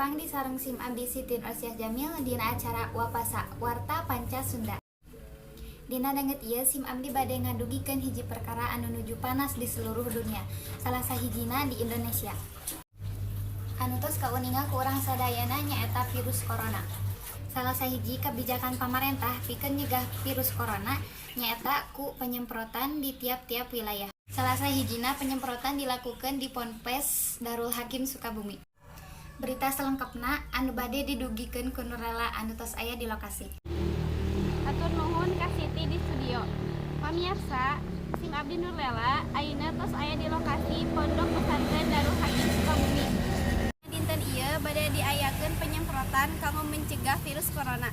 Tepang deui sareng sim abdi Siti Nursiah Jamil dina acara Wapasa Warta Panca Sunda. Dina danget ieu sim abdi bade ngadugikeun hiji perkara anu nuju panas di seluruh dunia, salah sahijina di Indonesia. Anu tos kauninga ku urang sadayana nyaeta virus corona. Salah sahiji kebijakan pamarentah pikeun nyegah virus corona nyaeta ku penyemprotan di tiap-tiap wilayah. Salah sahijina penyemprotan dilakukan di Ponpes Darul Hakim Sukabumi. Berita selengkapna anu bade didugikeun ku Nurlela anu tos aya di lokasi. Hatur nuhun ka Siti di studio. Pamiarsa, sim abdi Nurlela ayeuna tos aya di lokasi Pondok Pesantren Darul Hakim Sukabumi. Dinten ieu bade diayakeun penyemprotan kanggo mencegah virus corona.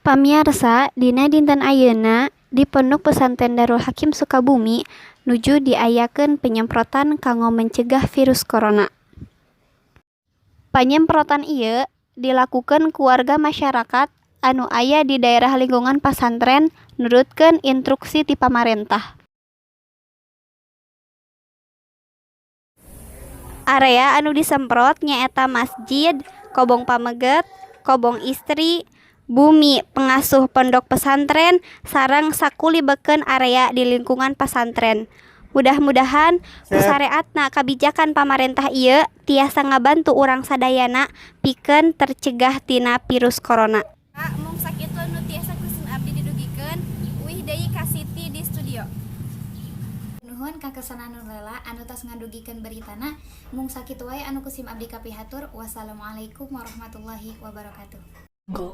Pamiarsa, dina dinten ayeuna di Pondok Pesantren Darul Hakim Sukabumi nuju diayakeun penyemprotan kanggo mencegah virus corona. Panyemprotan ieu dilakukeun ku warga masyarakat anu aya di daerah lingkungan pasantren nurutkeun instruksi ti pamarentah. Area anu disemprot nyaeta masjid, kobong pameget, kobong istri, bumi pengasuh pondok pesantren sareng sakulibekeun area di lingkungan pasantren. Mudah-mudahan ku sareatna kabijakan pamarentah ieu tiasa ngabantu urang sadayana pikeun tercegah tina virus corona. Mung sakitu nu tiasa ku sim abdi didugikeun, uih deui ka Siti di studio. Nuhun ka kesana Nurlela anu tos ngadugikeun beritana. Mung sakitu wae anu ku sim abdi kapihatur. Wassalamualaikum warahmatullahi wabarakatuh. Go.